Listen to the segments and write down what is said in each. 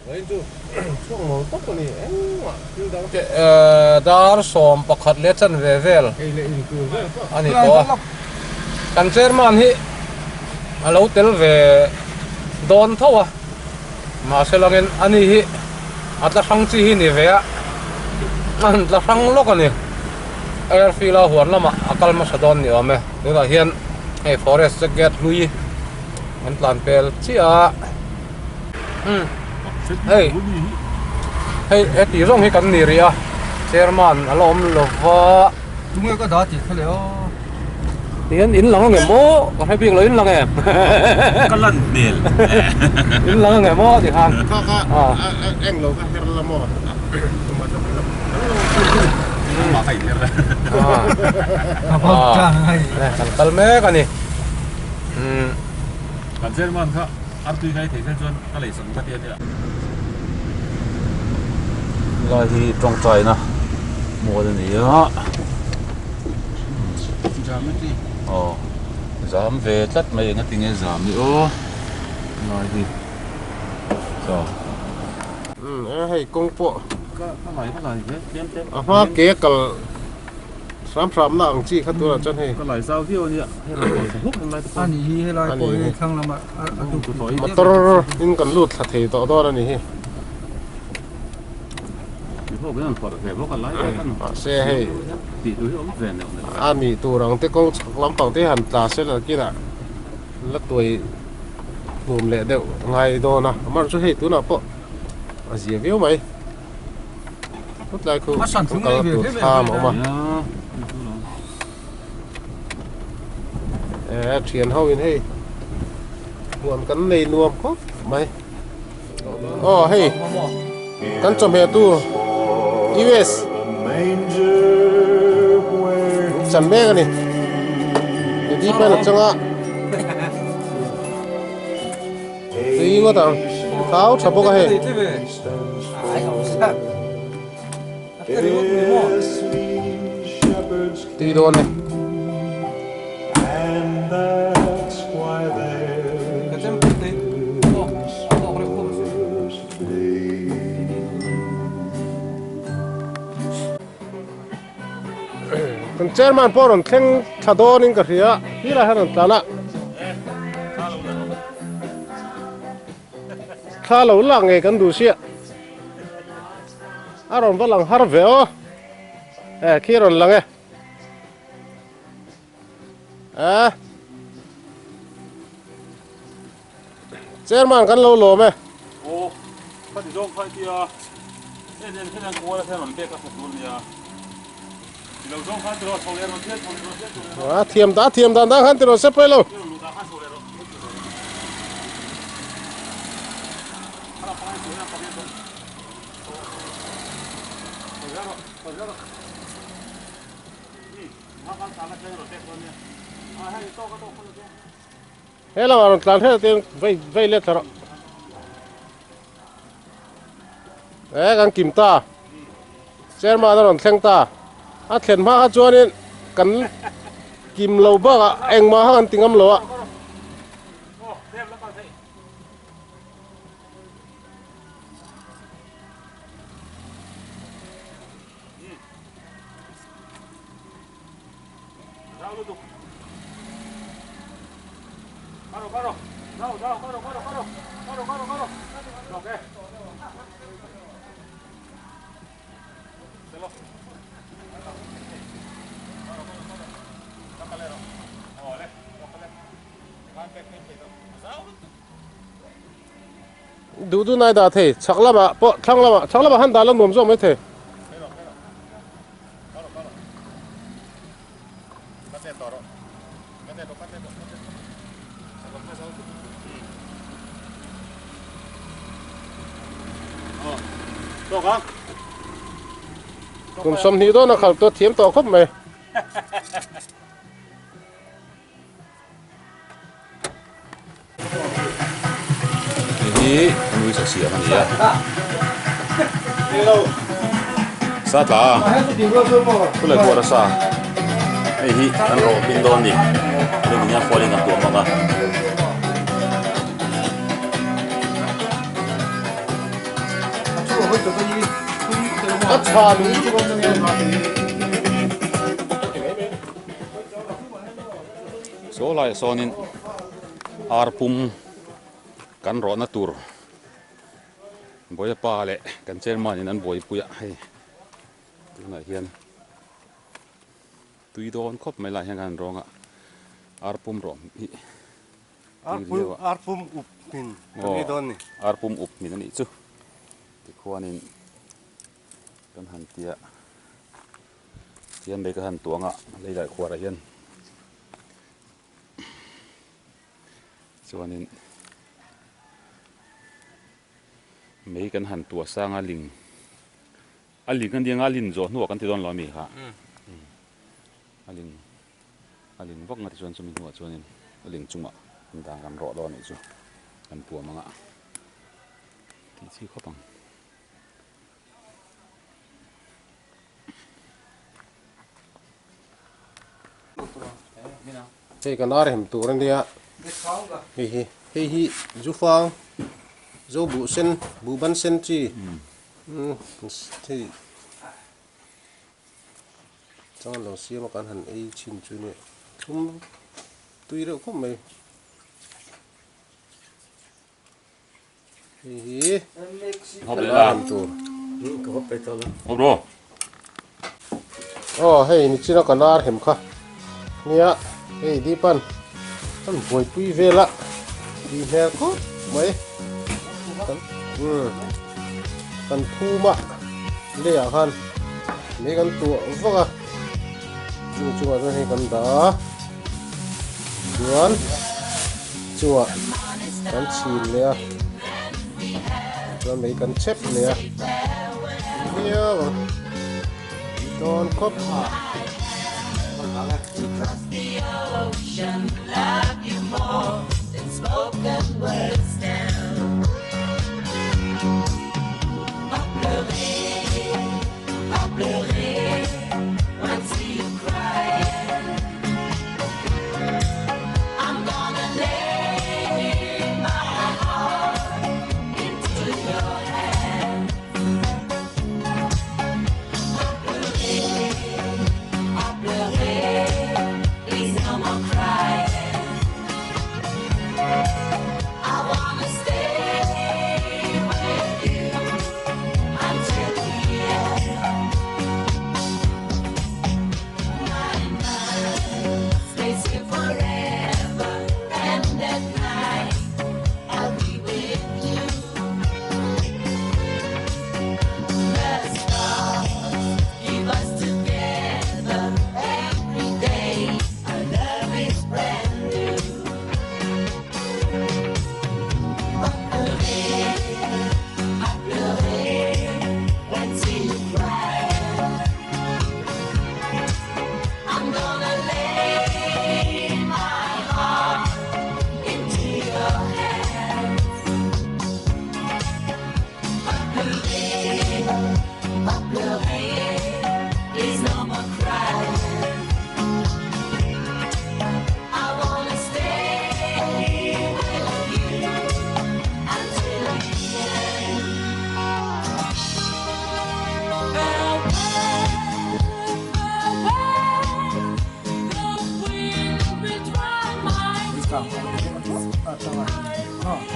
Dar 11 leh chanve vel a ni tawh a, kan chairman hi a lo tel ve dawn tho a, mahse langin ani hi a tla hrang chi hi ni ve a, a han tla hrang lawk a ni, airfield a huan lamah a kal hmasa dawn ni awm e, tunah hian hei forest gate hlui an tlan pel chiah a. Hei hei heti zawng hi kan ni rih a chairman a la awm lo va Tunge ka dah tih kha le aw. Tihian in lang ange maw ka hre bik lo in lang em Ka lan hmel In lang ange maw ti khan Kha kha eng lo kha her la maw Mah ka in her Kan kal mek a ni. Kan chairman kha Artui ngai thei zel chuan ka lei sak ka ti a nia. Helai hi tawngtaina mual a ni a. Aw zam ve tlat mai eng a ti nge zam hi aw helai hi chaw. Umm hei kawng pawh ka lai ka lai ve tlem tlem a hma ke kal. Hram hram na ang chi kha tunah chuan hei. Ka lai zau viau ania hei rawn kawr thla hluk ang lai te pawh. Ani hi helai pawh hi thlang lama a tuk tih. Motor in kan lut thla thei tawh dawn ani hi. Mahse hei a nih tur ang te kawng chhak lampang te han tla se la kinah la tuai hlum leh deuh ngai dawn a amaherawhchu chu hei tunah pawh a zia viau mai. Chutlai khu kal tur thlam a awm a. Eh thian ho in hei huan kan nei nuam khawp mai. Aw hei kan chawhmeh tu US chan mek a ni. Midi pen a changa tui ngawt ang thau tha bawk a hei. Tui dawn e. Kan chairman pawh rawn thleng thla dawnin ka hria helai hian rawn tlan a. Thla lo lak ngei kan duh sia. A rawn va lang har ve aw. Eh khi rawn lang e. Eh. Chairman kan lo lawm e. Aw, ka ti zawng khai tia. En en hian kawl a hian rawn pek a tha tur nia. Ti lo zawng khan ti rawh chho leh rawn chian chho leh rawn chian chho leh rawh. A thiam da thiam dan dan khan ti rawh se pawi lo. He lamah rawn tlan hreh te vei vei let thla rawh. Eh kan kim ta. Chairman a rawn thleng ta. A thlen hma kha chuanin kan kim lo bakah engmah kha kan ti ngam lo a. Duh duh nai dah thei chhak lamah pawh thlang lamah chhak lamah han dah la nuam zawk mai thei. Kum 20 dawn a khalh tawh thiam tawh khawp mai. Hei hi nui sa siam a ni a sa tla a thu leh kuar a sa hei hi an rawh pin dawn a ni hemi hian hualin a tuam ang a. A tha lung chu Saw laiah sawnin ar pum kan rawhna tur Bawiapa leh kan chairman in an buaipui a hei tunah hian tui dawn khawp mai lai hian kan han rawng a ar pum rawh hi Ar pum up hmin a ni dawn ni. Ar pum up hmin a nih chu tikhuanin kan han tia tihian lei ka han tuang a lei laih khuarah hian chuanin mei kan han tuah sang a ling a ling a nia a lin zawh hnuah kan ti dawn lo a mi kha a ling. A ling vak nga tichuan chumi hnuah chuanin a ling chungah an dan kan rawh dawn anih chu kan puam anga tih chi khawp ang. Hei kan ar hem tur ania hei hi hei hi zufang zo buh sen buh ban sen chi hei. Chang lo siam a kan han ei chhin chu nia thlum tui reuh khawp mai hei hi han tur aw hei nichina ka nar hem kha nia hei dipan kan buaipui vel a tih hmel khawp mai kan phum a leiah khan mei kan tuah vak a chung chungah chuan hei kan dah a chuan chungah kan chhin leh a chuan mei kan chep leh a viau ang dawn khawp.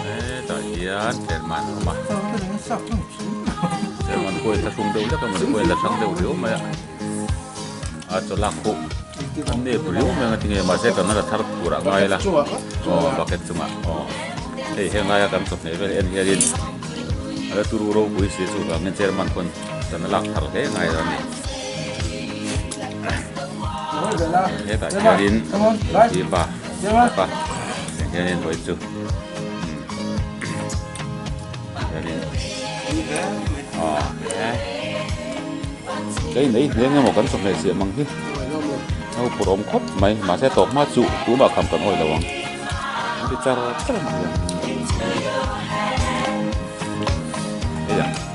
Hetah hian chairman a awm a chairman pawhin thlahrung deuh hlek a mawni pawhin la hrang deuh riau mai a a chaw lak pawh a nep riau mai ang a tinge mahse kan la thar turah ngai ila aw bucket chungah aw hei heng laia kan chawhmeh vel en hianin a la turu ropui si chuvangin chairman pawn kan la lak thar hle ngai a ni hetah hianin pa pa hianin vawi chu Kei nei hneng emaw kan chawhmeh ziah mang hi a phur awm khawp mai mahse tawp hma chu tumah kham kan awih lo ang an ti char char mai a hei ang.